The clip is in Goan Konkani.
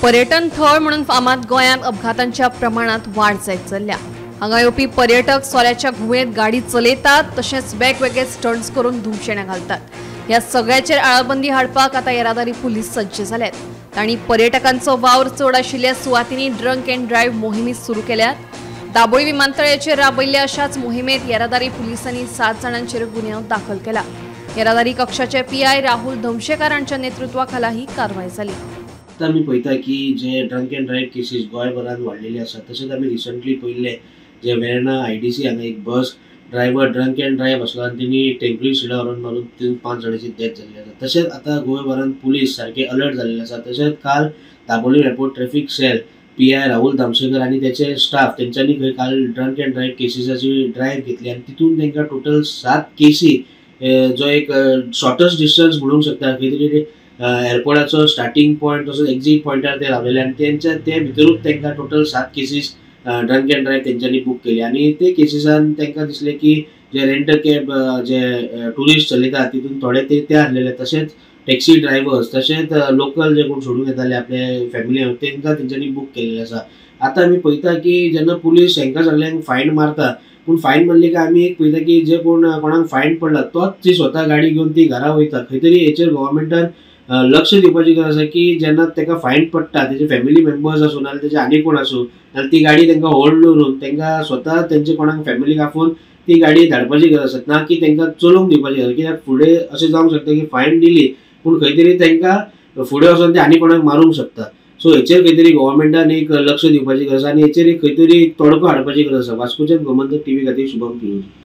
पर्यटन थळ म्हणून फामाद गोंयांत अपघातांच्या प्रमाणात वाड जायत चल्ल्या। हांगा येवपी पर्यटक सोऱ्याच्या घुंवळेंत गाडी चलयतात, तशेंच वेगवेगळे स्टंट्स करून धुमशेणां घालतात। ह्या सगळ्याचेर आळाबंदी हाडपाक आतां येरादारी पुलीस सज्ज जाल्यात। तांणी पर्यटकांचो वावर चड आशिल्ल्या सुवातींनी ड्रंक अँड ड्रायव्ह मोहिमी सुरू केल्यात। दाबोळी विमानतळाचेर राबयल्ल्या अशाच मोहिमेत येरादारी पुलिसांनी 7 जाणांचेर गुन्यांव दाखल केला। येरादारी कक्षाचे पीआय राहुल धमशेकार हांच्या नेतृत्वाखाला ही कारवाय जाली। आतां आमी पळयता की जे ड्रंक अँड ड्रायव्ह केसीस गोंयभरांत वाडलेली आसा, तशेंच आमी रिसंटली पळयल्ले जे वेर्णा IDC हांगा एक bus driver drunk and drive आसलो आनी तेणी टेंपरी सिडा व्हरून मारून 3-5 जाणांची डेथ जाल्ली आसा। तशेंच आतां गोंयभरांत पुलीस सारके अलर्ट जाल्ले आसा। तशेंच काल Dabolim airport traffic cell PI Rahul Damshekar आनी तेचे स्टाफ तेंच्यांनी खंय काल ड्रंक अँड ड्रायव्ह केसीसाची ड्रायव्ह घेतली आनी तितून तांकां टोटल 7 केसी जो एक शॉर्टस्ट डिस्टन्स म्हणूंक शकता खंय तरी एअरपोर्टाचो स्टार्टींग पॉयंट तसोच एक्झीट पॉयंटार ते रावलेले आनी तेंच्या ते भितरूच तांकां total 7 cases drunk and drive तेंच्यांनी बूक केली। आनी ते केसीसान तांकां दिसलें की जे रेंट कॅब जे ट्युरिस्ट चलयतात तितून थोडे ते आसलेले, तशेंच टॅक्सी ड्रायव्हर्स तशेंच लोकल जे कोण सोडून येताले आपले फॅमिली तांकां तेंच्यांनी बूक केल्लें आसा। आतां आमी पळयता की जेन्ना पुलीस हांकां सगल्यांक फायन मारता, पूण फायन मारली काय आमी एक पळयता की जे कोण कोणाक फायन पडला तोच ती स्वता गाडी घेवन ती घरा वयता। खंय तरी हेचेर गव्हर्मेंटान लक्ष दिवपाची गरज आसा की जेन्ना ताका फायन पडटा तेजे फॅमिली मेंबर्स आसूं नाजाल्यार तेजे आनी कोण आसूं नाजाल्यार ती गाडी तांकां होल्ड दवरून तांकां स्वता तेंचे कोणाक फॅमिलीक आपोवन ती गाडी धाडपाची गरज आसा, ना की तांकां चलोवंक दिवपाची गरज। कित्याक फुडें अशें जावंक शकता की फायन दिली पूण खंय तरी तांकां फुडें वचोन ते आनी कोणाक मारूंक शकता। सो हेचेर खंय तरी गव्हर्मेंटान एक लक्ष दिवपाची गरज आसा आनी हेचेर एक खंय तरी तोडको हाडपाची गरज आसा। वास्कोच्यान गोमंतक टीव्ही खातीर शुभम पिळवणी।